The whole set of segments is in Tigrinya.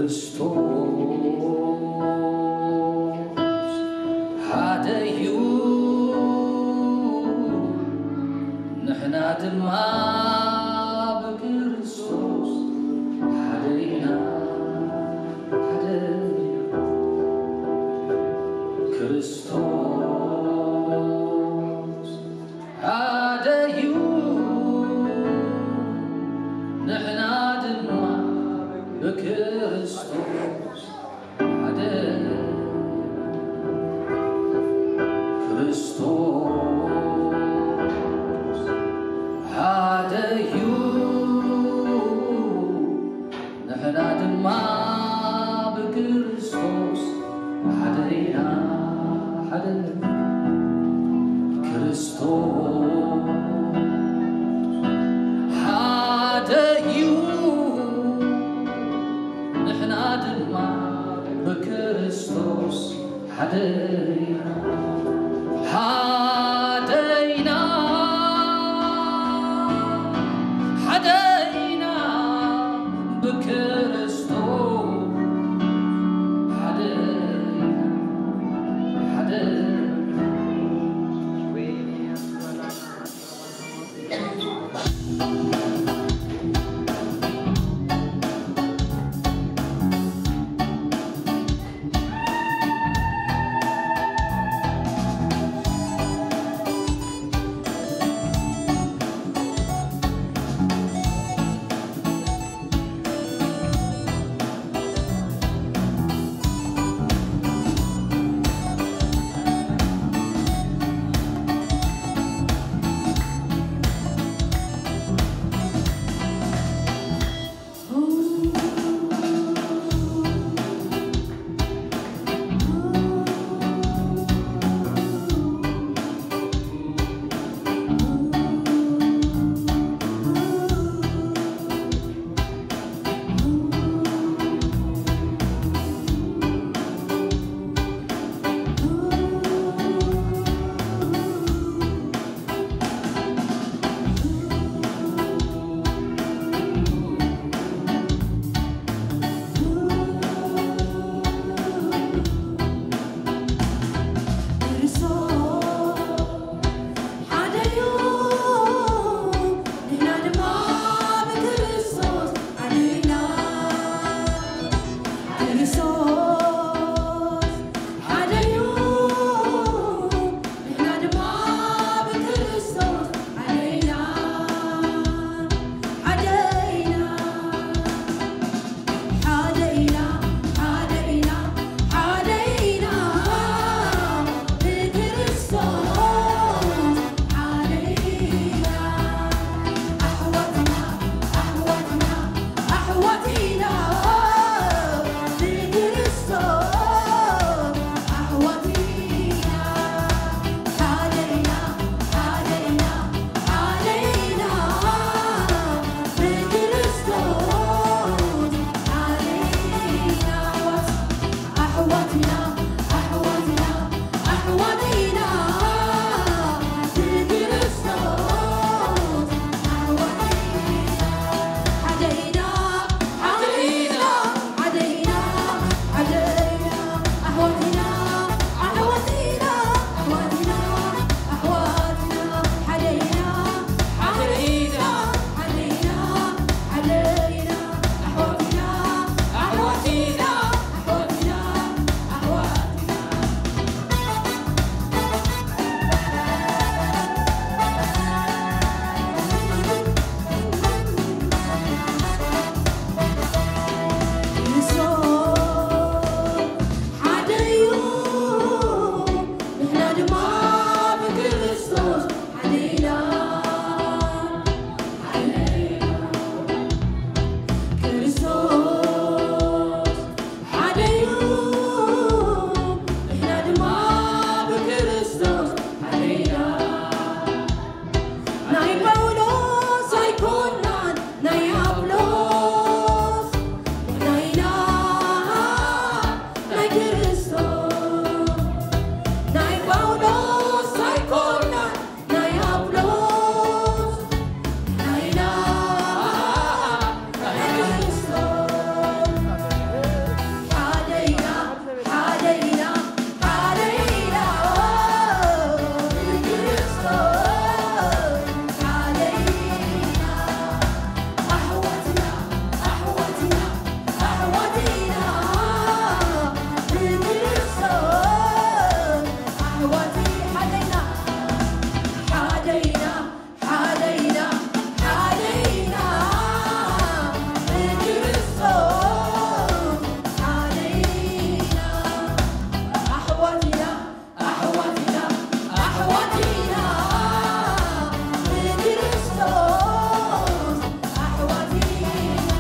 ክርስቶስ ሓደ እዩ፣ ንሕና ድማ ብክርስቶስ ሓደ ኢና። ሓደ እዩ ክርስቶስ ሓደ እዩ፣ ንሕና ድማ ብክርስቶስ ሓደ። ክርስቶስ ሓደ እዩ፣ ንሕና ድማ ብክርስቶስ ሓደ ኢና። ሓደ። ክርስቶስ ሓደ እዩ፣ ንሕና ድማ ብክርስቶስ ሓደ ኢና። ሓደ ኢና። ሓደ ኢና ብክርስቶስ ሓደ ኢና። ሓደ። ሓደ ኢና፣ ሓደ ኢና፣ ሓደ ኢና፣ ሓደ ኢና፣ ብክርስቶስ ሓደ ኢና፣ ኣሕዋት ኢና፣ ኣሕዋት ኢና፣ ኣሕዋት ኢና፣ ብክርስቶስ ኣሕዋት ኢና።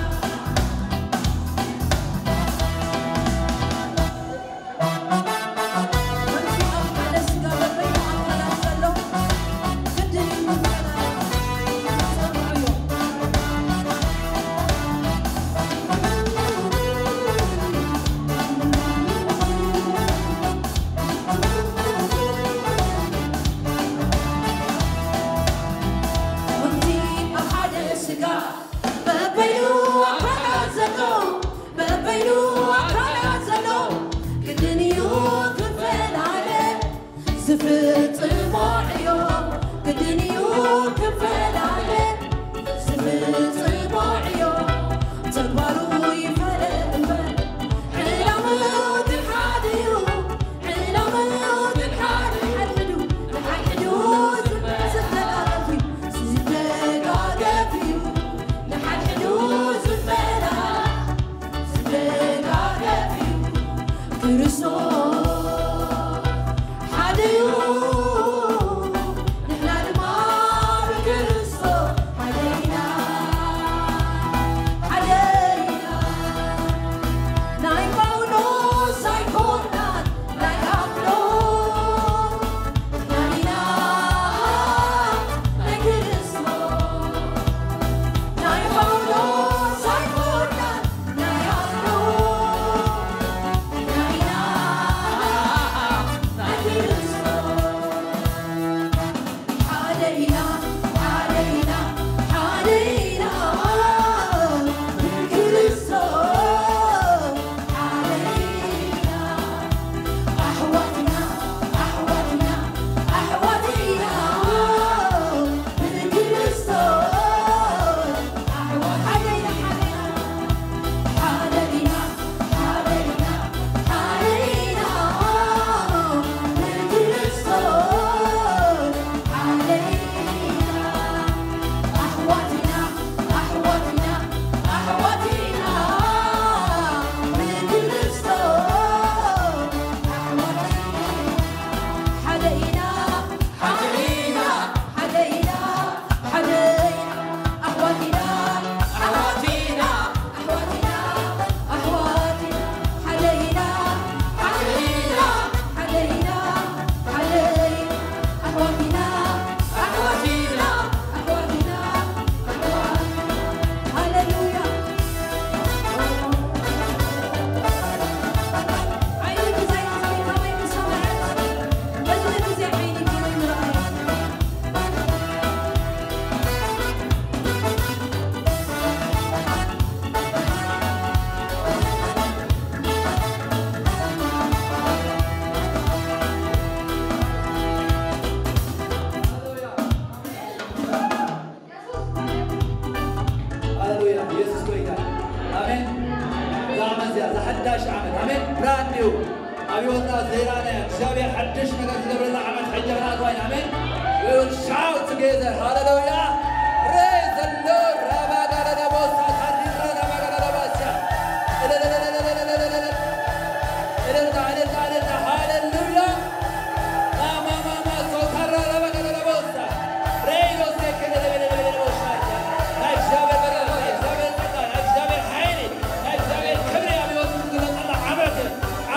በበይኑ ኣካላት ዘሎ፣ በበይኑ ኣካላት ዘሎ፣ ግድን እዩ ክፈላለ። ዝፍጽሞ ዕዮ፣ ግድን እዩ ክፈላለ። ዝፍጽሞ ዕዮ፣ ተግባሩ ይፈላለ እምበር፣ ዕላምኡ ግን ሓደ እዩ። ዕላምኡ ግን ሓደ፣ ሓድሕዱ፣ ንሓድሕዱ ዝደጋገፍ እዩ፣ ዝደጋገፍ እዩ፣ ንሓድሕዱ ዝበላ ዝደጋገፍ እዩ። ክርስቶስ ሓደ እዩ፣ ንሕና ድማ ብክርስቶስ ሓደ ኢና፣ ሓደ ኢና። ናይ ጳውሎስ ኣይኮናን፣ ናይ ኣጵሎስ ኢና፣ ናይ ክርስቶስ። ናይ ጳውሎስ ኣይኮናን፣ ናይ ኣጵሎስ ኢና፣ ናይ ክርስቶስ። ሓደ ኢና፣ ሓደ ኢና፣ ሓደ ኢና፣ ብክርስቶስ ሓደ ኢና። ኣሕዋት ኢና፣ ኣሕዋት ኢና፣ ኣሕዋት ኢና፣ ብክርስቶስ ኣሕዋት። ሓደ ኢና፣ ሓደ ኢና፣ ሓደ ኢና፣ ሓደ ኢና፣ ሓደ ኢና፣ ብክርስቶስ ሓደ ኢና። ኣሕዋት ኢና፣ ኣሕዋት ኢና፣ ኣሕዋት ኢና፣ ብክርስቶስ ኣሕዋት ኢና። ሓደ ኢና፣ ሓደ ኢና፣ ሓደ ኢና፣ ሓደ ኢና፣ ኣሕዋት ኢና፣ ኣሕዋት ኢና፣ ኣሕዋት ኢና፣ ኣሕዋት ኢና፣ ሓደ ኢና፣ ሓደ ኢና፣ ሓደ ኢና፣ ሓደ ኢና፣ ኣሕዋት ኢና፣ ኣሕዋት ኢና፣ ኣሕዋት ኢና፣ ኣሕዋት ኢና። ሃሌሉያ። ዓይኒ ግዜ ከመይ ምሰምዐት፣ በዚ ግዜ ዓይኒ ከመይ ምረኣየት። ሃሌሉያ፣ ኢየሱስ ጎይታ። ኣሜን። እዛ ዓመት እዚኣ፣ እዛ ሓዳሽ ዓመት፣ ኣሜን፣ ብራንድ ኒው፣ ኣብ ህይወትና ዘይረኣናዮ እግዚኣብሔር ሓድሽ ነገር ዝገብረላ ዓመት ሕጂ ክንኣትዋ ኢና። ኣሜን። We will shout together. ሃሌሉያ። Praise the Lord. ራባጋዳዳቦሳ፣ ታዲራ ራባጋዳዳባስያ። እልልታ፣ እልልታ፣ እልልታ። ሃሌሉያ። ማማማማ፣ ሶታራ ራባጋዳዳቦሳ። ሬይዶ ሴከ ለለለለለለቦሻ። ናይ እግዚኣብሔር በረኸት፣ ናይ እግዚኣብሔር ጸጋ፣ ናይ እግዚኣብሔር ሓይሊ፣ ናይ እግዚኣብሔር ክብሪ ኣብ ህይወትኩም ዝግለጸላ ዓመት፣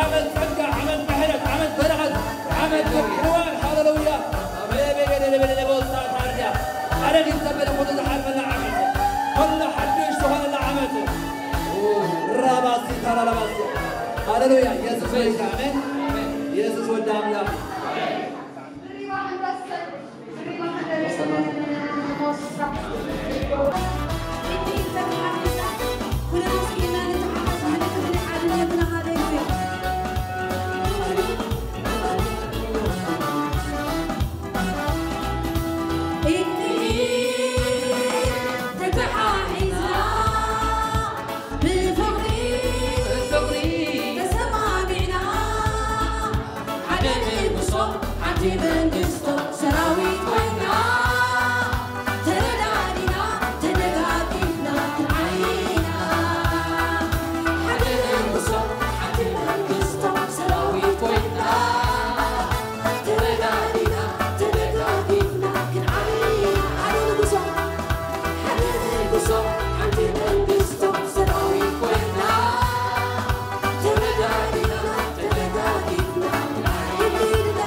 ዓመት ጸጋ፣ ዓመት ምሕረት፣ ዓመት በረኸት፣ ዓመት ምክንዋን። ሃሌሉያ። ለለለለለለቦሳ ታርያ። ኣረጊት ዘበለ ኩሉ ዝሓልፈላ ዓመት፣ ኩሉ ሓድሽ ዝኾነላ ዓመት። ራባሲ ታራራባሲ። ሃሌሉያ። ኢየሱስ ጎይታ። ኣሜን። ኢየሱስ ወዲ ኣምላኽ። መንግስቶ ሰራዊት ኮይና፣ ተረዳዲና፣ ተደጋጊፍና ክንዓይና። ሓደ ንጉሶ፣ ሓንቲ መንግስቶ ሰራዊት ኮይና፣ ተረዳዲና፣ ተደጋጊፍና ክንዓይና። ሓደ ንጉሶ፣ ሓደ ንጉሶ፣ ሓንቲ መንግስቶ ሰራዊት ኮይና፣ ተረዳዲና፣ ተደጋጊፍና ክንዓይና።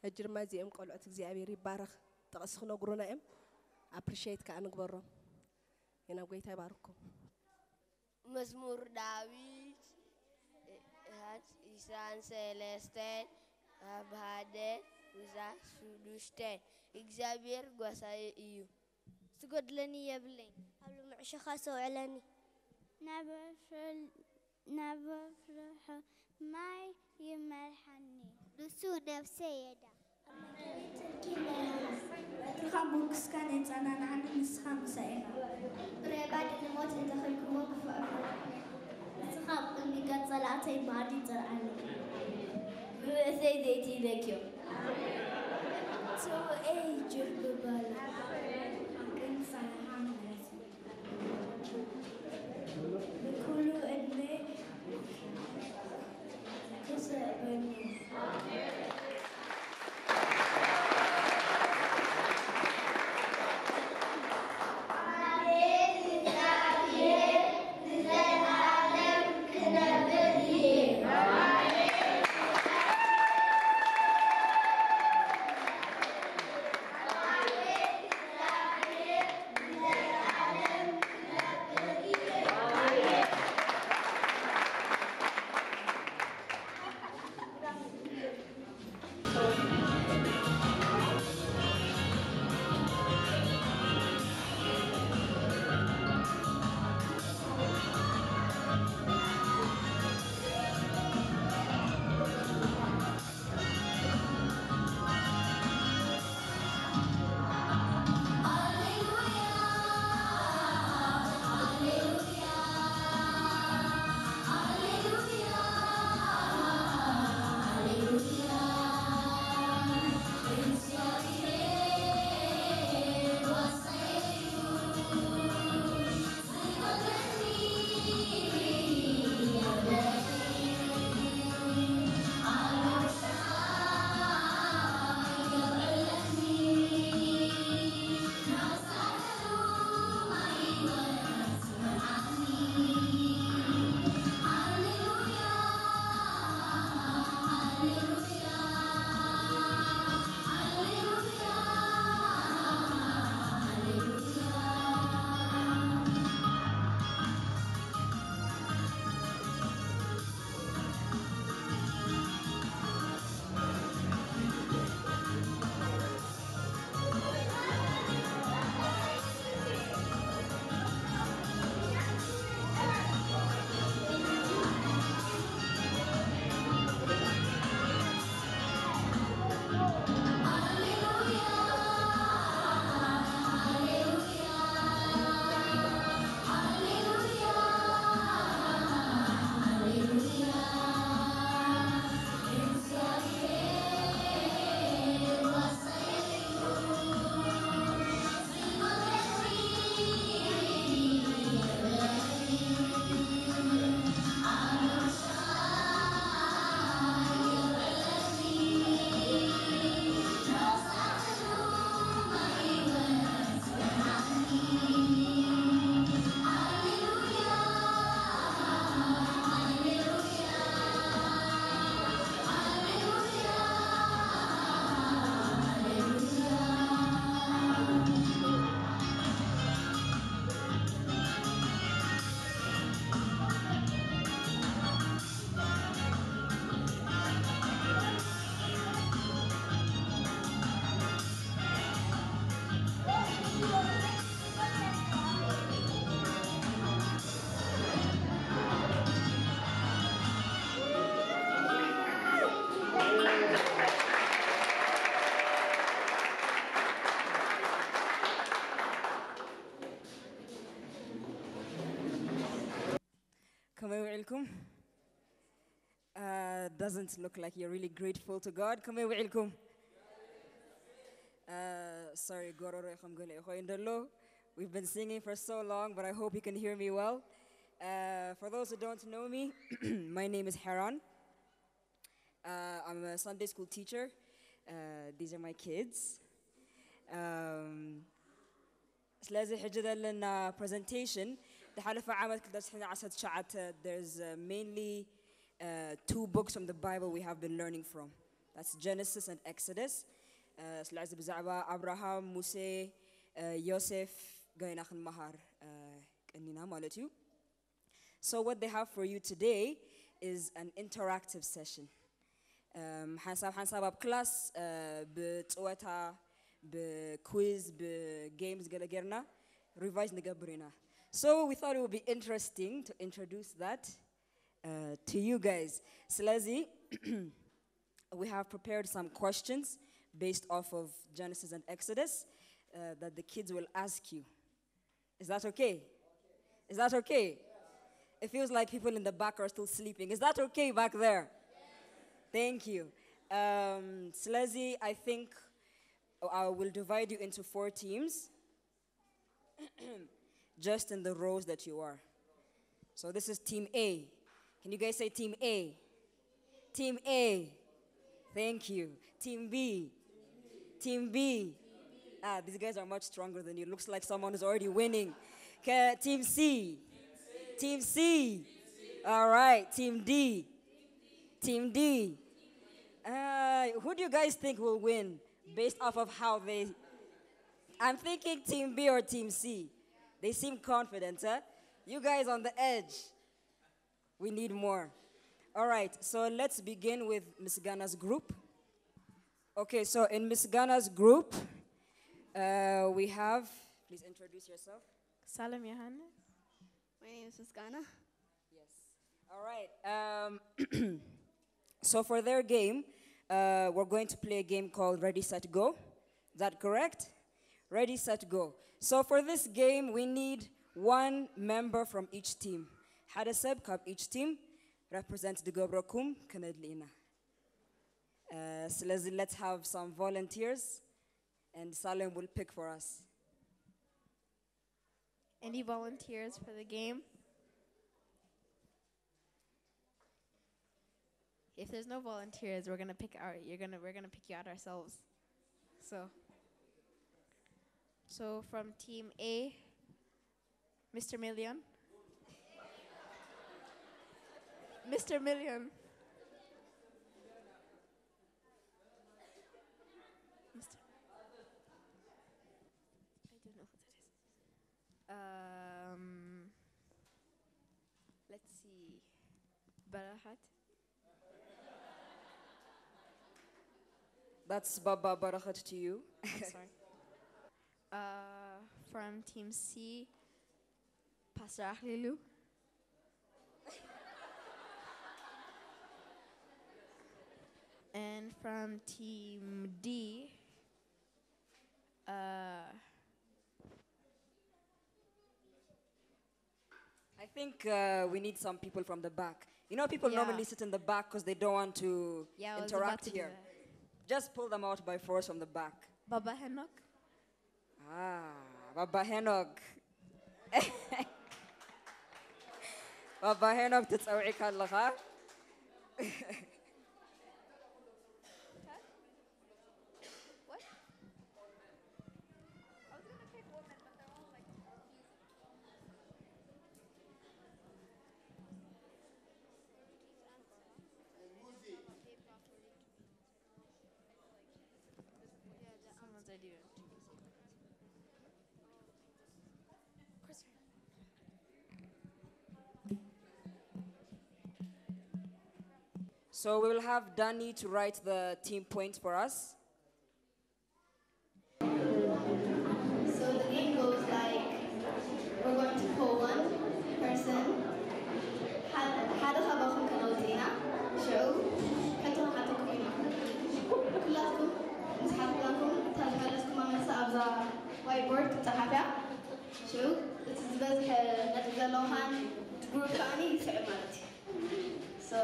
ሕጂ ድማ እዚኦም ቆልዑት እግዚኣብሔር ይባረኽ ጥቕሲ ክነግሩና እዮም። ኣፕሪሼት ከዓ ንግበሮም። የናብ ጎይታ ይባርኩም። መዝሙር ዳዊት ዕስራን ሰለስተን ካብ ሓደ ክሳብ ሽዱሽተ። እግዚኣብሔር ጓሳየ እዩ። ዝጎድለኒ የብለይን። ኣብ ልሙዕ ሸኻ ሰውዕለኒ። ናብ ፍረ- ናብ ፍርሑ ማይ ይመርሓኒ። ንሱ ነፍሰ የዳ። ኣብ መገዲ ጽድቂ ይመርሓኒ። በትርኻ ሞግስካ ነጻናንዓኒ፣ ንስኻ ምሳይ ኢኻ። ብሬባ ድንሞት እንተኾንኩሞ ክፉእ ኣይኮንኩን። ንስኻ ኣብ ቅድሚ ገጽ ጸላእተይ መኣዲ ይጸርዓኒ። ንርእሰይ ዘይቲ ይለክዮ። ጽውኤይ ጅርብባሉ። ግን ሰላም ንነፍሲ። ንኩሉ ዕድመ ክስዕበኒ። ከመይ ውዒልኩም? Uh, doesn't look like you're really grateful to God. ከመይ ውዒልኩም? Uh, sorry, ጎረሮ ከም ገለ ኮይኑ ደሎ. We've been singing for so long, but I hope you can hear me well. Uh, for those who don't know me, my name is Heron. Uh, I'm a Sunday school teacher. Uh, these are my kids. Um, ስለዚ ሕጂ ዘለና presentation ዝሓለፈ ዓመት ክልተ ሽሕን ዓሰርተ ትሽዓተ, there's uh, mainly uh, two books from the Bible we have been learning from. That's Genesis and Exodus. ስለዚ ብዛዕባ ኣብርሃም፣ ሙሴ፣ ዮሴፍ ገና ክንመሃር ቀኒና ማለት እዩ። So what they have for you today is an interactive session. ሓንሳብ ሓንሳብ ኣብ ክላስ ብፅወታ፣ ብኩዝ፣ ብጌምስ ገለ ጌርና ሪቫይዝ ንገብር ኢና። So we thought it would be interesting to introduce that uh, to you guys. ስለዚ we have prepared some questions based off of Genesis and Exodus uh, that the kids will ask you. Is that okay? Is that okay? It feels like people in the back are still sleeping. Is that okay back there? Thank you. Um, ስለዚ I think I will divide you into four teams, just in the rows that you are. So this is team A. Can you guys say team A? Team A. Thank you. Team B. Team B. Ah, these guys are much stronger than you. Looks like someone is already winning. Ca- team C. Team C. All right. Team D. Team D. Uh, who do you guys think will win based off of how they? I'm thinking Team B or Team C. They seem confident, huh? You guys on the edge. We need more. All right, so let's begin with Miss Ghana's group. Okay, so in Miss Ghana's group, uh, we have, please introduce yourself. Salem Yohannes. My name is Miss Ghana. Yes. All right. Um, so for their game, uh, we're going to play a game called Ready, Set, Go. Is that correct? Ready, set, go. So for this game, we need one member from each team. ሓደ ሰብ ካብ each team represent ክገብረኩም ክነድሊ ኢና። Uh, ስለዚ let's have some volunteers and Salem will pick for us. Any volunteers for the game? If there's no volunteers, we're gonna pick our. You're gonna. We're gonna pick you out ourselves. So. So from team A, Mister Million. Mister Million. Mister I don't know who that is. Um, let's see. Barahat. That's Baba Barahat to you. I'm sorry. Uh, from Team C, Pastor Akhlelu. And from Team D, uh, I think uh, we need some people from the back. You know, people Yeah. normally sit in the back because they don't want to Yeah, I was about interact to do here. that. Just pull them out by force from the back. Baba Henok? Ah, Baba Henok. Baba Henok, ትጸውዒ ከለኻ። What? I was gonna pick women, but they're all like. Someone's idea. So we will have Danny to write the team points for us. So the game goes like we're going to call one person. ሓደ ሓደ ካባኹም ከነውፅእ ኢና። ሽዑ ሕቶ ንሓተኩም ኢና። ኩላትኩም ምስ ሓተትናኩም እታ ዝመለስኩማ መልሲ ኣብዛ ዋይት ቦርድ ትፀሓፍ እያ። ሽዑ እቲ ዝበዝሐ ነጥቢ ዘለዎ ከዓኒ ግሩፕ ከዓኒ ይስዕብ ማለት እዩ። So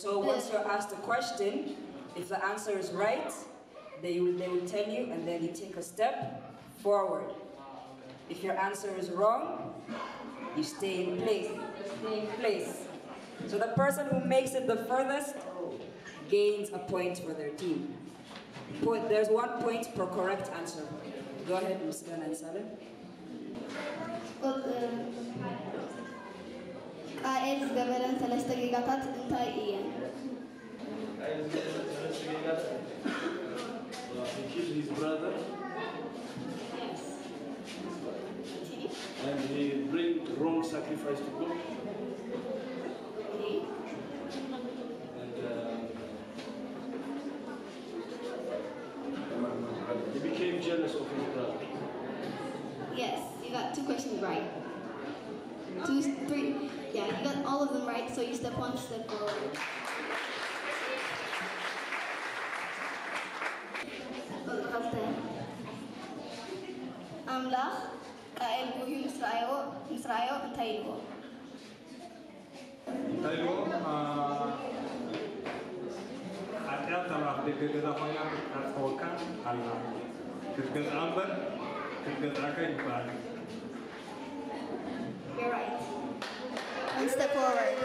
So once you're asked a question, if the answer is right, they will, they will tell you, and then you take a step forward. If your answer is wrong, you stay in place. Stay in place. So the person who makes it the furthest gains a point for their team. Point, there's one point per correct answer. Go ahead, Miss Ghana and Salem. ቃኤል ዝገበረን ሰለስተ ጌጋታት እንታይ እየን? He killed his brother. Yes. And he bring wrong sacrifice to God. And uh, he became jealous of his brother. Yes, you got two questions right. Two, three. Yeah, you got all of them right, so you step one step forward. ኣምላኽ ቃኤል ጉህዩ ምስ ረኣዮ፣ ምስ ረኣዮ እንታይ ኢልዎ? እንታይ ኢልዎ? ሓጢኣት ኣብ ኣፍ ደገ ገዛ ኮይና ክትዓጸወካ ኣላ። ክትገዝኣ እምበር ክትገዝኣካ ይግባኣካ። You're right. One step forward.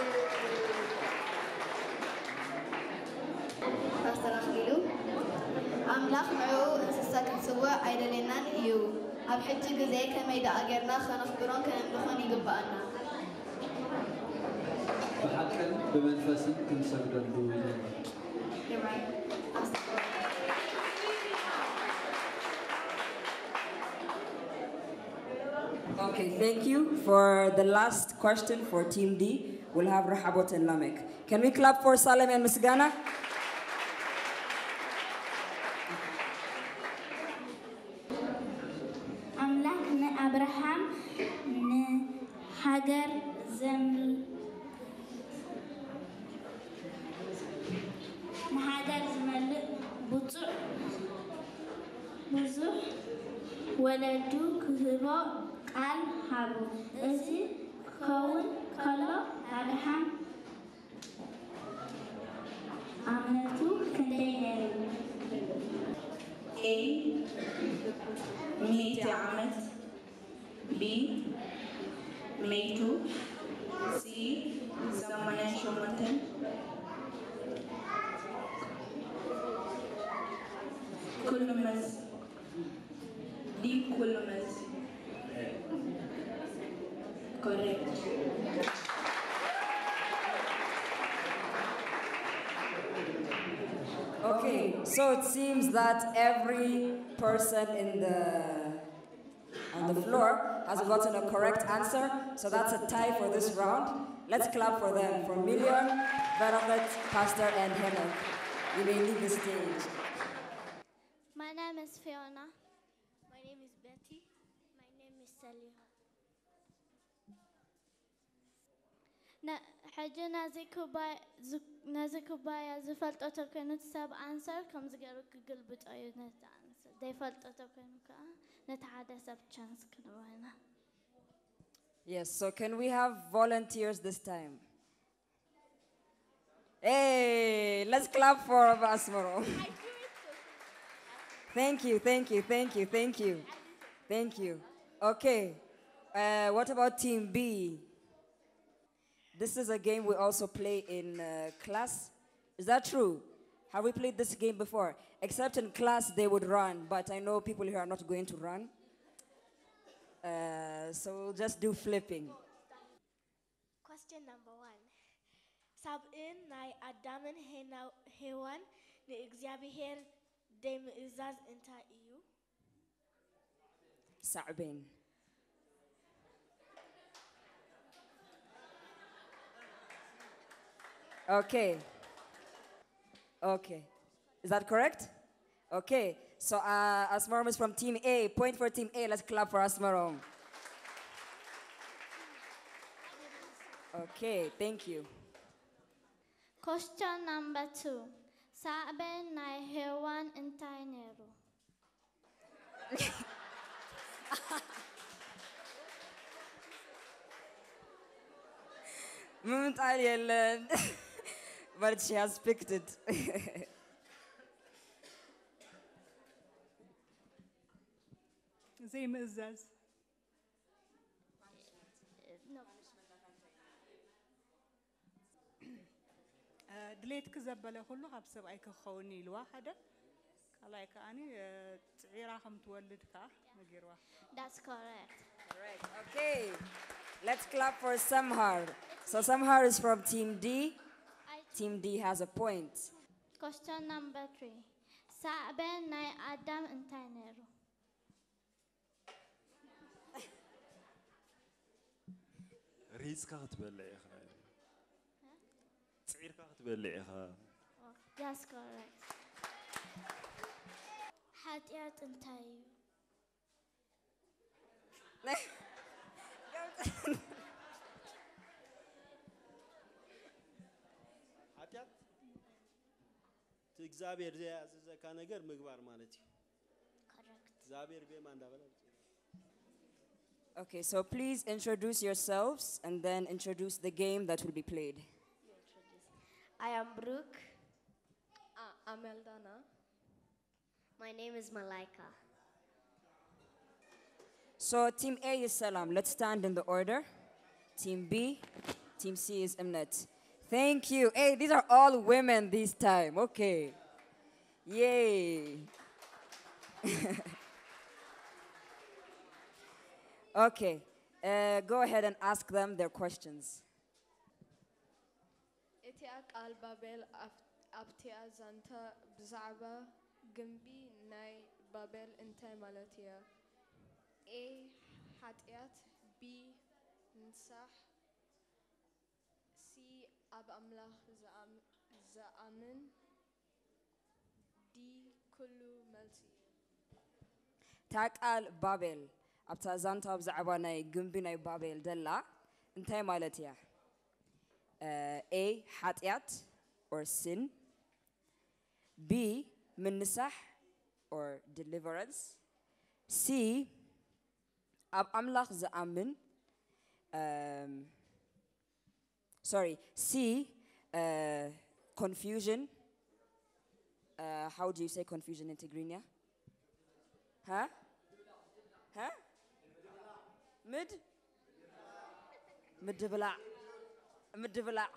ፓስተር ኣኽሊሉ፣ ኣምላኽ ንዕኡ እንስሳ ክትስውዕ ኣይደልየናን እዩ። ኣብ ሕጂ ግዜ ከመይ ደኣ ጌርና ከነኽብሮን ከነምልኾን ይግብኣና? ብሓቅን ብመንፈስን ክንሰግደሉ ይግባእ። Okay, thank you. For the last question for Team D, we'll have Rahabot and Lamek. Can we clap for Salem and Misgana? ኣምላኽ ንኣብርሃም ንሃገር ዘምል ንሃገር ዝመልእ ብጹዕ ብዙሕ ወለዱ ክህቦ ቃል ሃቡ። እዚ ክኸውን ከሎ ኣብርሃም ዓመቱ ክንደይ ነይሩ? A ሚእቲ ዓመት፣ B መይቱ፣ C ሰማንያን ሸሞንተን። ኩሉ መዝ D ኩሉ መዝ። Correct. Okay, so it seems that every person in the on the floor has gotten a correct answer, so that's a tie for this round. Let's clap for them, for Million, Bernadette, Pastor, and Henok. You may leave the stage. My name is Fiona. My name is Betty. My name is Celia. ሕጂ ነዚ ኩባያ ዝፈልጦ ተኮይኑ እቲ ሰብ ኣንሰር ከምዚ ገይሩ ክግልብጦ እዩ ነቲ ኣንሰር ዘይፈልጦ ተኮይኑ ከዓ ነቲ ሓደ ሰብ ቻንስ ክንህቦ ኢና። Yes, so can we have volunteers this time? Hey, let's clap for Asmoro. Thank you, thank you, thank you, thank you, thank you. Okay, uh, what about team B? This is a game we also play in uh, class. Is that true? Have we played this game before? Except in class they would run, but I know people here are not going to run. Uh, so we'll just do flipping. Question number one. ሳብእን ናይ ኣዳምን ሄና- ሄዋን ንእግዚኣብሔር ደይምእዛዝ እንታይ እዩ? ሳዕቤን። Okay. Okay. Is that correct? Okay. So uh, Asmarom is from Team A. Point for Team A. Let's clap for Asmarom. Okay. Thank you. Question number two. ሳዕቤን ናይ ሄዋን እንታይ ነይሩ? ምምጣል የለን። But she has picked it. ዘይምእዛዝ። ድሌትኪ ዘበለ ኩሉ ካብ ሰብኣይኪ ክኸውን ኢልዋ ሓደ ካልኣይ ከዓኒ ፅዒራ ከም ትወልድ ከዓ ነጊርዋ። That's correct. Correct. Okay. Let's clap for Samhar. So Samhar is from Team D. Team D has a point. Question number three. ሳዕቤን ናይ ኣዳም እንታይ ነይሩ? ሪህፅካ ክትበልዕ ኢኻ። ፅዒርካ ክትበልዕ ኢኻ። That's correct. ሓጢኣት እንታይ እዩ? ሓጢኣት እቲ እግዚኣብሔር ዘያዘዘካ ነገር ምግባር ማለት እዩ። እግዚኣብሔር ቤማ እንዳበለ Okay, so please introduce yourselves and then introduce the game that will be played. I am Brooke. I'm Eldana. My name is Malaika. So Team A is Salam. Let's stand in the order. Team B, Team C is Imnet. Thank you. Hey, these are all women this time. Okay. Yay. Okay. Uh, go ahead and ask them their questions. እቲኣ ቃል ባቤል ኣብቲኣ ዛንታ ብዛዕባ ግምቢ ናይ ባቤል እንታይ ማለት እያ? A ሓጢኣት፣ B ንሳሕ፣ C ኣብ ኣምላኽ ዝኣምን፣ D ኩሉ መልሲ እዩ። እታ ቃል ባቤል ኣብታ ዛንታ ብዛዕባ ናይ ግምቢ ናይ ባቤል ደላ እንታይ ማለት እያ? A ሓጢኣት or sin፣ B ምንሳሕ or deliverance፣ C ኣብ ኣምላኽ ዝኣምን፣ um, sorry, C uh, confusion. Uh, how do you say confusion in Tigrinya? Huh? Huh? Mid? ምድብላዕ ምድብላዕ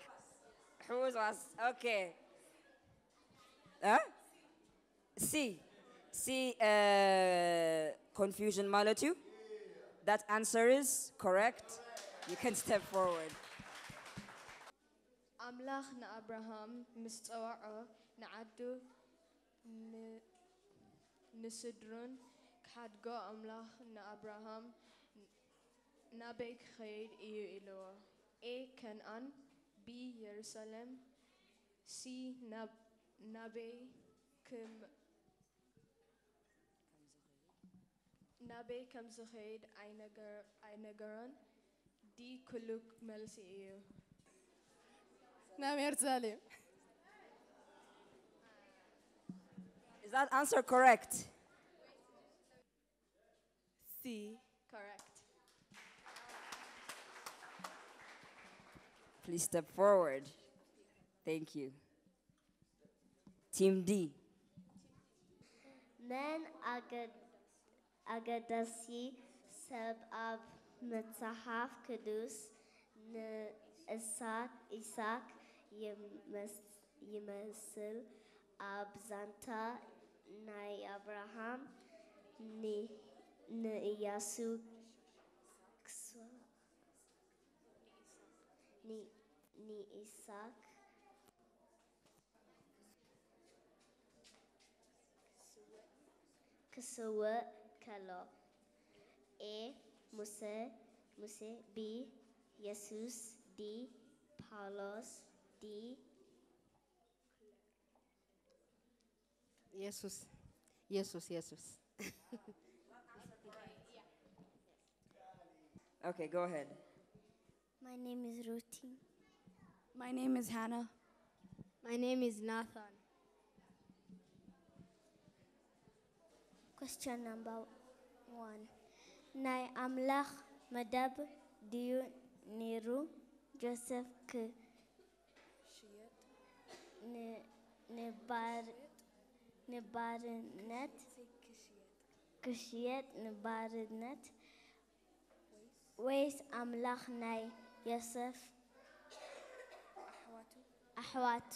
ሕውስዋስ okay. Huh? C C uh, confusion ማለት እዩ. That answer is correct. You can step forward. ኣምላኽ ንኣብርሃም ምስ ጸውዖ ንዓዱ ንስድሩን ክሓድጎ ኣምላኽ ንኣብርሃም ናበይ ክኸይድ እዩ ኢልዎ? A ከንኣን፣ B የሩሳሌም፣ C ናበይ ናበይ ከም ዝኸይድ ኣይነገሮን። D ኩሉ መልሲ እዩ። ናብ የሩሳሌም። Is that answer correct? C. Correct. Please step forward. Thank you. Team D. መን ኣገዳሲ ሰብ ኣብ መጽሓፍ ቅዱስ ንእሳክ ኢሳክ ይመስል? ኣብ ዛንታ ናይ ኣብርሃም ንእያሱ ክስዋ ንኢሳክ ክስውእ ከሎ፣ A ሙሴ፣ ሙሴ፣ B የሱስ፣ D ጳውሎስ፣ D የሱስ የሱስ የሱስ Okay, go ahead. My name is Ruti. My name is Hannah. My name is Nathan. Question number one. ናይ ኣምላኽ መደብ ድዩ ነይሩ ጆሴፍ ክ ንባርነት ክሽየጥ ንባርነት ወይስ ኣምላኽ ናይ ዮሴፍ ኣሕዋቱ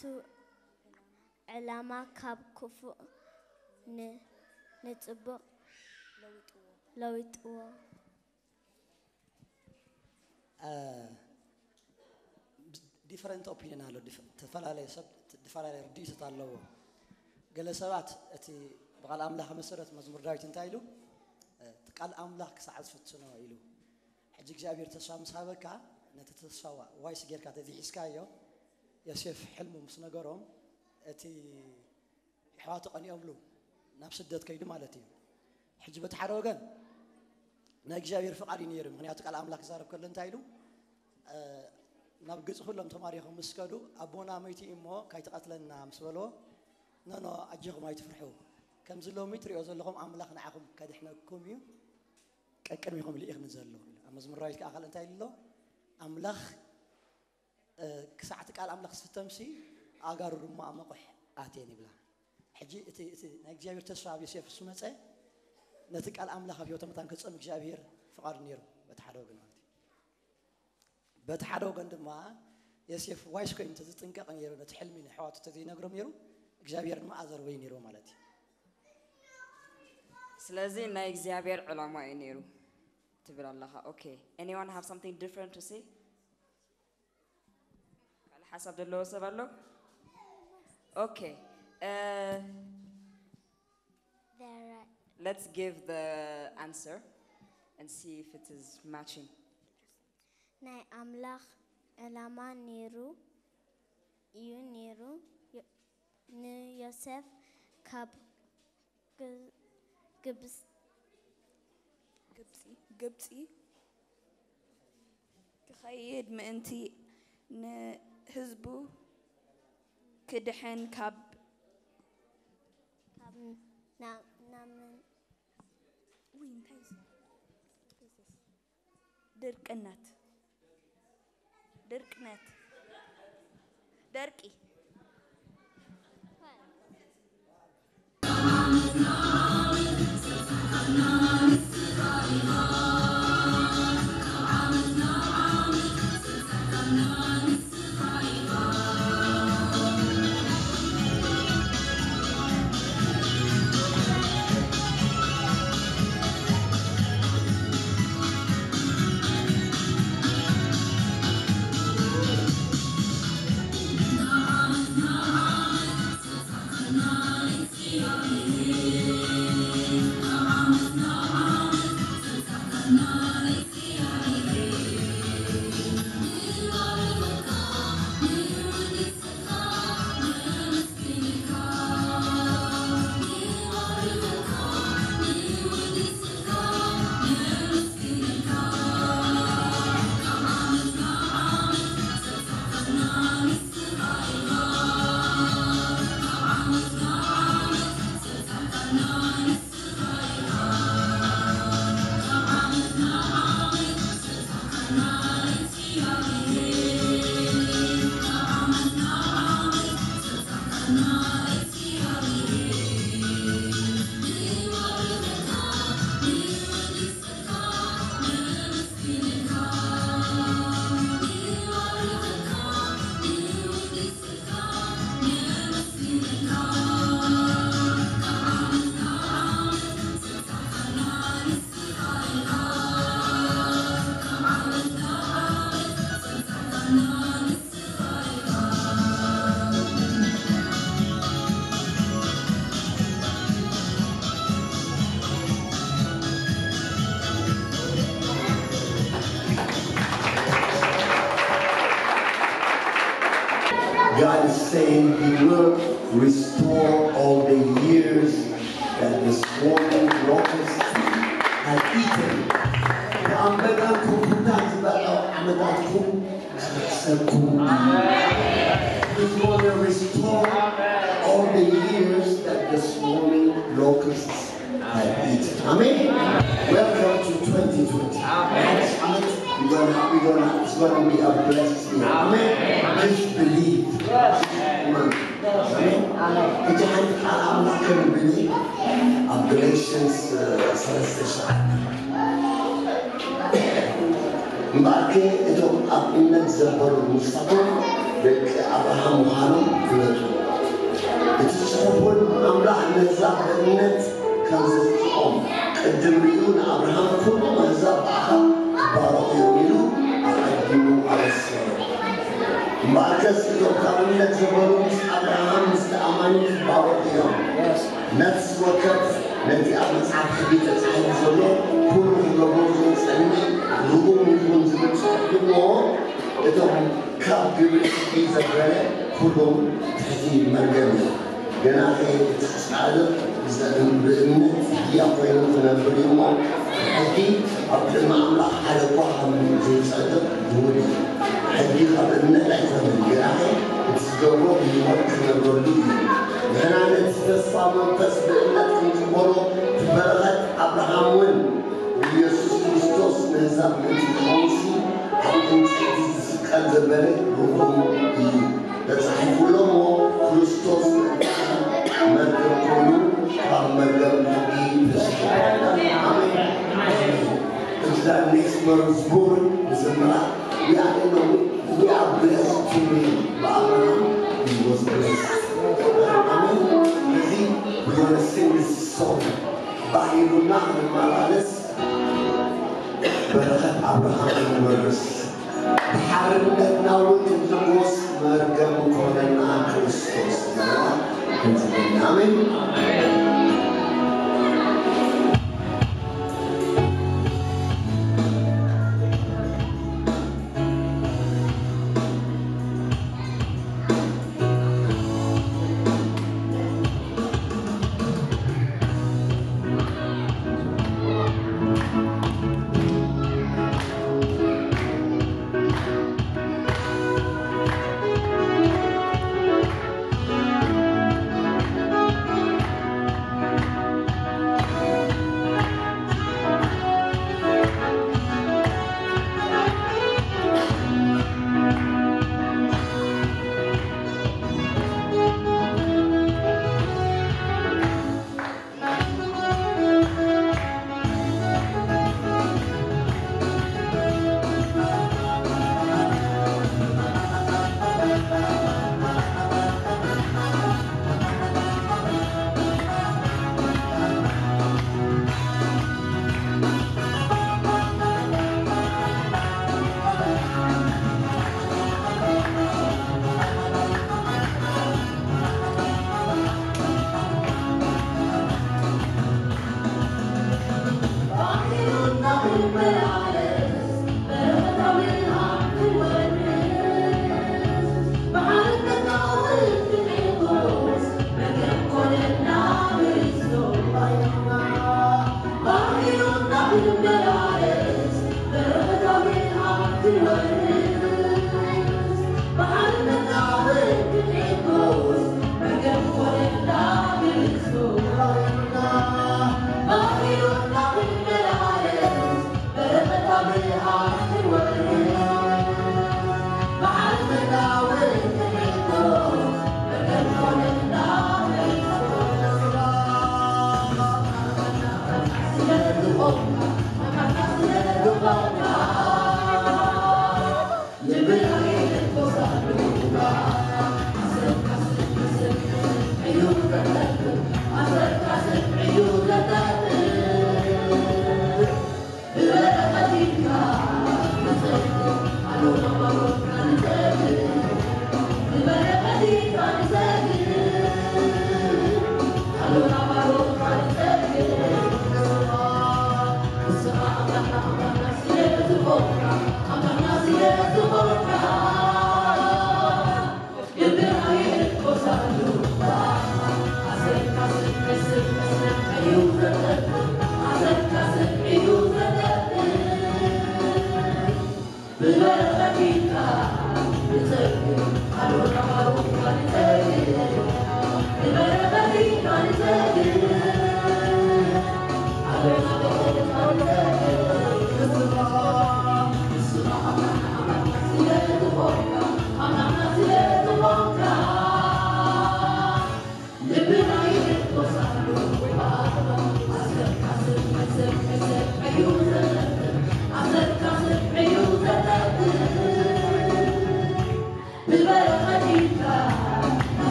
ዕላማ ካብ ክፉእ ንጽቡቕ ለዊጥዎ? Different opinion ኣሎ። ተፈላለየ ሰብ ተፈላለየ ርድኢቶት ኣለዎ። ገለ ሰባት እቲ ብቓል ኣምላኽ መሰረት መዝሙር ዳዊት እንታይ ኢሉ? "እቲ ቃል ኣምላኽ ክሳዕ ዝፍትኖ" ኢሉ። ሕጂ እግዚኣብሔር ተስፋ ምስ ሃበካ፣ ነቲ ተስፋ ዋይስ ጌርካ ተዚሒዝካዮ፣ ዮሴፍ ሕልሙ ምስ ነገሮም፣ እቲ ኣሕዋቱ ቀኒኦምሉ ናብ ስደት ከይዱ ማለት እዩ። ሕጂ በቲ ሓደ ወገን ናይ እግዚኣብሔር ፍቓድ እዩ ነይሩ። ምኽንያቱ ቃል ኣምላኽ ክዛረብ ከሎ እንታይ ኢሉ? እ፣ ናብ ግብፂ ኩሎም ተማሪኾም ምስ ከዱ፣ "ኣቦና መይቱ እዩ እሞ ካይትቐትለና" ምስ በልዎ፣ "ኖ፣ ኖ፣ ኣጆኹም ኣይትፍርሑ። ከምዚ ሎሚ ትሪኦ ዘለኹም ኣምላኽ ንዓኹም ከድሕነኩም እዩ። ቀቅድሚኹም ልኢኽኒ ዘሎ" ኢሉ። ኣብ መዝሙር ዳዊት ከዓ ካልእ እንታይ ኢሉ ኣሎ? "ኣምላኽ፣ እ፣ ክሳዕ እቲ ቃል ኣምላኽ ዝፍተምሲ፣ ኣእጋሩ ድማ ኣብ መቑሕ ኣትየን" ይብላ። ሕጂ እቲ፣ እቲ ናይ እግዚኣብሔር ተስፋ ኣብ ዮሴፍ እሱ መጸ፣ ነቲ ቃል ኣምላኽ ኣብ ህይወቶም መታን ከጽኦም እግዚኣብሔር ፍቓዱ ነይሩ፣ በቲ ሓደ ወገን ማለት እዩ። በቲ ሓደ ወገን ድማ ዮሴፍ ዋይስ ኮይኑ እንተዝጥንቀቕ ነይሩ፣ ነቲ ሕልሚ ንኣሕዋቱ እንተዘይነግሮም ነይሩ፣ እግዚኣብሔር ድማ ኣዘርበዩ ነይሩ ማለት እዩ። ስለዚ ናይ እግዚኣብሔር ዕላማ እዩ ነይሩ ትብል ኣለኻ። Okay, anyone have something different to say? ካልእ ሓሳብ ዘለዎ ሰብ ኣሎ? Okay, uh, There are let's give the answer and see if it is matching. ናይ ኣምላኽ ዕላማ ነይሩ እዩ ነይሩ። ዮ- ንዮሴፍ ካብ ግ- ግብስ ግብፂ ግብፂ ክኸይድ ምእንቲ ንህዝቡ ክድሕን ካብ ካብ ና- ናምን ውይ እንታይ እዩ ድርቅነት ድርቅነት ደርቂ God is saying He will restore all the years that the swarming locusts have eaten. ብኣንበጣን ኩኩታን ዝበልዖ ዓመታትኩም ክሕሰብኩም እዩ። He's going to restore all the years that the swarming locusts have eaten. Amen. Welcome to twenty twenty. Next month, we're gonna, we're gonna, it's gonna be a blessed year. Amen. Just believe. Amen. ሕጂ ሓንቲ ቃል ኣምላኽ ከንብብ ኣብ Galatians ሰለስተ ሸዓተ እምበኣርከ እቶም ኣብ እምነት ዘበሉ ንሳቶም ደቂ ኣብርሃም ምዃኖም ፍለጡ። እቲ ጽሑፍ እውን ኣምላኽ ነዛ ብእምነት ከም ዘፍጽኦም ቅድም ሪኡ ንኣብርሃም ኩሎም ኣህዛብ ብኣኻ ክባረኹ እዮም ኢሉ ኣቐዲሙ ኣበሰሮ። እምበኣርከስ እቶም ካብ እምነት ዘበሉ ምስ ኣብርሃም ምስቲ ኣማኒ ክባረኹ እዮም። ነፍሲ ወከፍ ነቲ ኣብ መጽሓፍ ሕጊ ተጻሒፉ ዘሎ ኩሉ ክገብሮ ዝጸንሕ ርጉም ይኹን ዝብል ጽሑፍ እሞ፣ እቶም ካብ ግብሪ ሕጊ ዘበለ ኩሎም ትሕቲ መርገም እዮም። ገናኸ እቲ ጻድቕ ብእምነት ህያው ኮይኑ ክነብር እዩ እሞ፣ ሕጊ ኣብ ቅድሚ ኣምላኽ ሓደ እኳ ከም ዘይጸድቕ ድውል እዩ። ሕጊ ካብ እምነት ኣይኮነን፣ ገናኸ እቲ ዝገብሮ ብህይወት ክነብረሉ እዩ። ንሕና ነቲ ተስፋ መንፈስ ብእምነት ክንቅበሎ፣ እቲ በረኸት ኣብርሃም እውን ብኢየሱስ ክርስቶስ ነዛ ምእንቲ ክኸውን ኣብ ዕንጨይቲ ዝስቀል ዘበለ ርጉም እዩ። ተጻሒፉ ኣሎ እሞ፣ ክርስቶስ መርገም ኮይኑ ካብ መርገም ሕጊ ተስሒቑ። ኣሜን። ኣሜን። It's the next word of God ንዝምራ። We are, you know, we are blessed to be Abraham. He was blessed. ኣሜን። እዚ we want to sing this song። ባሂሉና ክንመላለስ በረኸት ኣብርሃም ንወርስ፣ ብሓርነትና እውን ክንሕጎስ መርገም ኮነና ክርስቶስ። ኣሜን።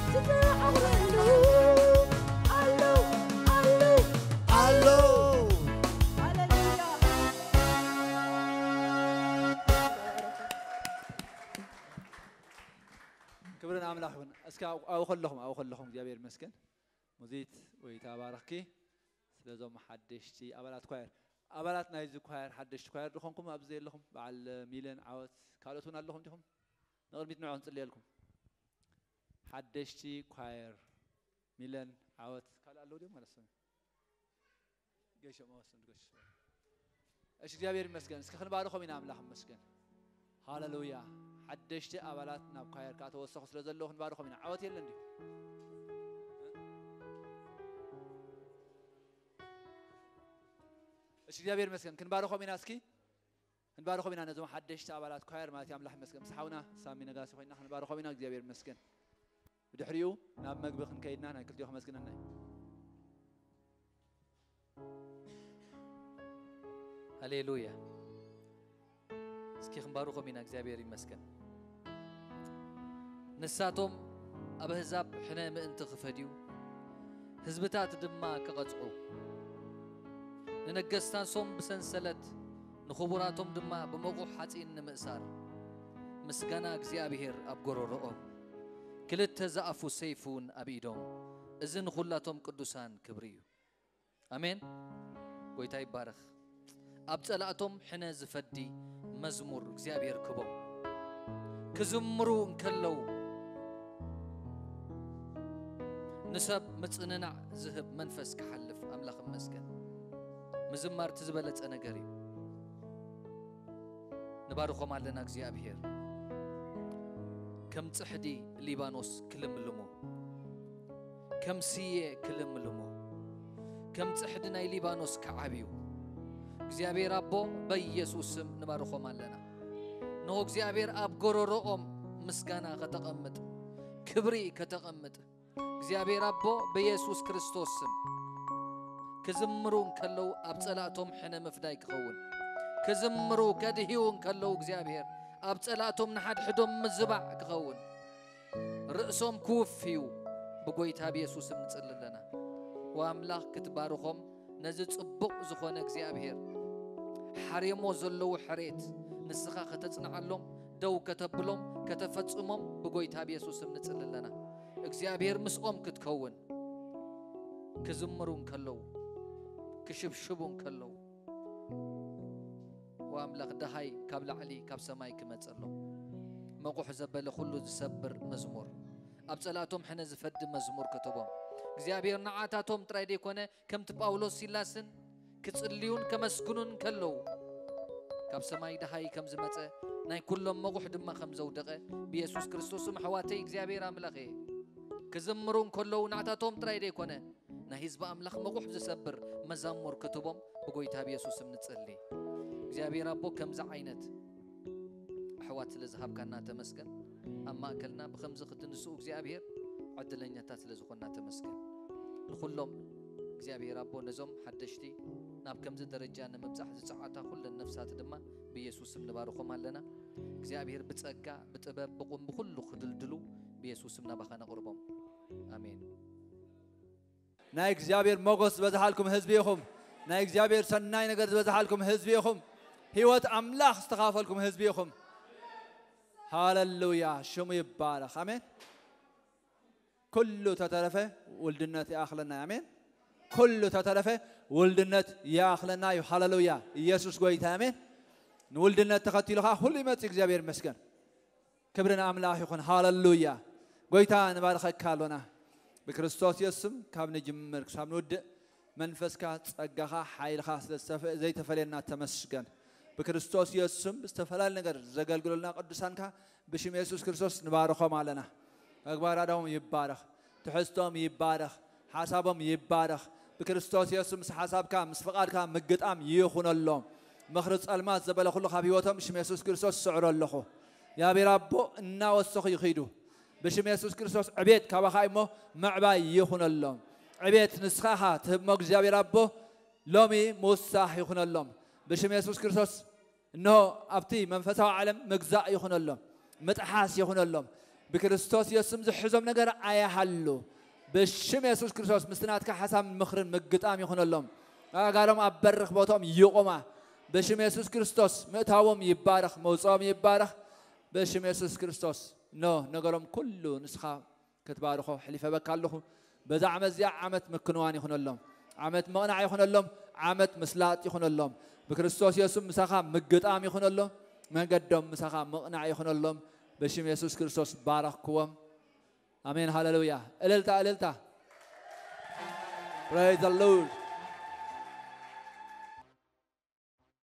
ትዛረበሉ ኣሎ፣ ኣሎ፣ ኣሎ። ኣሎ። ሃሌሉያ። ክብሪ ንኣምላኽ ይኹን። እስኪ ኣብኡ ከለኹም ኣብኡ ከለኹም እግዚኣብሔር ይመስገን። ሙዚት ወይ ተባረኽኪ። ስለዞም ሓደሽቲ ኣባላት ኳየር ኣባላት ናይዚ ኳየር ሓደሽቲ ኳየር ድኾንኩም ኣብዚ ዘለኹም በዓል ሚለን ዓወት ካልኦት እውን ኣለኹም ዲኹም? ንቕድሚት ንዑ ክንጽልየልኩም። ሓደሽቲ ኳየር ሚለን ዓወት ካልእ ኣለዉ ድዮም ማለት ሰብ ገሾም ኣወስን ገሾም። እሺ እግዚኣብሔር ይመስገን። እስኪ ክንባርኾም ኢና ኣምላኽ ይመስገን። ሃሌሉያ። ሓደሽቲ ኣባላት ናብ ኳየር ከዓ ተወሰኹ ስለ ዘለዉ ክንባርኾም ኢና። ዓወት የለን ድዩ? እሺ እግዚኣብሔር ይመስገን። ክንባርኾም ኢና እስኪ ክንባርኾም ኢና ነዞም ሓደሽቲ ኣባላት ኳየር ማለት ኣምላኽ ይመስገን። ምስ ሓውና ሳሚ ነጋሲ ኮይና ክንባርኾም ኢና። እግዚኣብሔር ይመስገን። ብድሕሪኡ ናብ መግቢ ክንከይድና ናይ ክልቲኡ ከመስግነና እዩ። ሃሌሉያ። እስኪ ክንባርኾም ኢና። እግዚኣብሔር ይመስገን። ንሳቶም ኣብ ኣህዛብ ሕነ ምእንቲ ክፈድዩ፣ ህዝብታት ድማ ክቐጽዑ፣ ንነገስታቶም ብሰንሰለት፣ ንኽቡራቶም ድማ ብመቑሕ ሓጺን ንምእሳር፣ ምስጋና እግዚኣብሔር ኣብ ጎረሮኦም፣ ክልተ ዝኣፉ ሰይፊ እውን ኣብ ኢዶም፣ እዚ ንኹላቶም ቅዱሳን ክብሪ እዩ። ኣሜን። ጎይታ ይባረኽ። ኣብ ጸላእቶም ሕነ ዝፈዲ መዝሙር እግዚኣብሔር ክቦም ክዝምሩ እንከለዉ ንሰብ ምጽንናዕ ዝህብ መንፈስ ክሓልፍ ኣምላኽ ይመስገን። ምዝማር እቲ ዝበለጸ ነገር እዩ። ንባርኾም ኣለና እግዚኣብሔር። ከም ጽሕዲ ሊባኖስ ክልምልሙ ከም ስየ ክልምልሙ ከም ጽሕዲ ናይ ሊባኖስ ክዓብዩ እግዚኣብሔር ኣቦ በኢየሱስ ስም ንባርኾም ኣለና። ንሆ እግዚኣብሔር ኣብ ጎረሮኦም ምስጋና ከተቐምጥ ክብሪ ከተቐምጥ እግዚኣብሔር ኣቦ በኢየሱስ ክርስቶስ ስም ክዝምሩ እንከለዉ ኣብ ጸላእቶም ሕነ ምፍዳይ ክኸውን ክዝምሩ ከድህዩ እንከለዉ እግዚኣብሔር ኣብ ጸላእቶም ንሓድሕዶም ምዝባዕ ክኸውን ርእሶም ክውፍዩ ብጎይታ ብየሱስ ንጽሊ ኣለና። ወኣምላኽ ክትባርኾም ነዚ ጽቡቕ ዝኾነ እግዚኣብሔር ሓሬሞ ዘለዉ ሕሬት ንስኻ ከተጽንዓሎም ደው ከተብሎም ከተፈጽሞም ብጎይታ ብየሱስም ንጽሊ ኣለና። እግዚኣብሔር ምስኦም ክትከውን ክዝምሩ እንከለዉ ክሽብሽቡ እንከለዉ ወኣምላኽ ደሃይ ካብ ላዕሊ ካብ ሰማይ ክመጸሎም መቑሕ ዘበለ ኩሉ ዝሰብር መዝሙር ኣብ ጸላእቶም ሕነ ዝፈዲ መዝሙር ከተቦም እግዚኣብሔር ንዓታቶም ጥራይ ደይኮነ ከምቲ ጳውሎስ ሲላስን ክጽልዩን ከመስግኑን ከለዉ ካብ ሰማይ ደሃይ ከም ዝመጸ ናይ ኩሎም መቑሕ ድማ ከም ዘውደቐ ብየሱስ ክርስቶስም ኣሕዋተይ እግዚኣብሔር ኣምላኸ ክዝምሩ እንከለዉ ናዕታቶም ጥራይ ደይኮነ ናይ ህዝቢ ኣምላኽ መቑሕ ዝሰብር መዛሙር ክትቦም ብጎይታ ብየሱስም ንጸሊ እግዚኣብሔር ኣቦ ከምዚ ዓይነት ኣሕዋት ስለ ዝሃብካና ተመስገን ኣብ ማእከልና ብኸምዚ ክትንስኡ እግዚኣብሔር ዕድለኛታት ስለ ዝኾንና ተመስገን ንኹሎም እግዚኣብሔር ኣቦ ነዞም ሓደሽቲ ናብ ከምዚ ደረጃ ንምብጻሕ ዝጸዓታ ኩለን ነፍሳት ድማ ብየሱስም ንባርኾም ኣለና እግዚኣብሔር ብጸጋ ብጥበብ ብቑም ብኹሉ ክድልድሉ ብየሱስም ናባኻ ነቕርቦም ኣሜን ናይ እግዚኣብሔር ሞጎስ ዝበዝሓልኩም ህዝቢ ኢኹም ናይ እግዚኣብሔር ሰናይ ነገር ዝበዝሓልኩም ህዝቢ ኢኹም ህይወት ኣምላኽ ዝተኻፈልኩም ህዝቢ ኢኹም ሃለሉያ ሽሙ ይባረኽ ኣሜን ኩሉ ተተረፈ ውልድነት ይኣኽለና ኣሜን ኩሉ ተተረፈ ውልድነት ይኣኽለና እዩ ሃለሉያ ኢየሱስ ጎይታ ኣሜን ንውልድነት ተኸቲሉ ከዓ ሁሉ ይመፅእ እግዚኣብሔር ይመስገን ክብሪ ንኣምላኽ ይኹን ሃለሉያ ጎይታ ንባርኸካ ኣሎና ብክርስቶስ የሱስም ካብ ንጅምር ክሳብ ንውድእ መንፈስካ ጸጋኻ ሓይልኻ ስለ ዘይተፈለየና ተመስገን ብክርስቶስ የሱስም ብዝተፈላለየ ነገር ዘገልግሎልና ቅዱሳንካ ብሽም የሱስ ክርስቶስ ንባርኾም ኣለና ተግባራዶም ይባረኽ ትሕዝቶም ይባረኽ ሓሳቦም ይባረኽ ብክርስቶስ የሱስ ምስ ሓሳብካ ምስ ፍቓድካ ምግጣም ይኹነሎም ምኽሪ ጸልማት ዘበለ ኩሉ ካብ ህይወቶም ብሽም የሱስ ክርስቶስ ስዕሮ ኣለኹ እግዚኣብሔር ኣቦ እናወሰኹ ይኺዱ ብሽም የሱስ ክርስቶስ ዕቤት ካባኻ እሞ ምዕባይ ይኹነሎም ዕቤት ንስኻ ኢኻ ትህብሞ እግዚኣብሔር ኣቦ ሎሚ ምውሳኽ ይኹነሎም ብሽም የሱስ ክርስቶስ እንሆ ኣብቲ መንፈሳዊ ዓለም ምግዛእ ይኹነሎም ምጥሓስ ይኹነሎም ብክርስቶስ የሱስ ዝሕዞም ነገር ኣይሃሉ። ብሽም የሱስ ክርስቶስ ምስቲ ናትካ ሓሳብ ምኽርን ምግጣም ይኹነሎም። ኣእጋሮም ኣብ በርኽ ቦቶም ይቑማ። ብሽም የሱስ ክርስቶስ ምእታዎም ይባረኽ፣ መውፅኦም ይባረኽ። ብሽም የሱስ ክርስቶስ ኖ ነገሮም ኩሉ ንስኻ ክትባርኾ ሕሊፈ በካ ኣለኹ። በዛ ዓመት እዚኣ ዓመት ምክንዋን ይኹነሎም፣ ዓመት ምቕናዕ ይኹነሎም፣ ዓመት ምስላጥ ይኹነሎም። ብክርስቶስ የሱስ ምሳኻ ምግጣም ይኹነሎም፣ መንገዶም ምሳኻ ምቕናዕ ይኹነሎም። ብሽም የሱስ ክርስቶስ ባረኽክዎም። ኣሜን ሃሌሉያ። እልልታ እልልታ። Praise the Lord.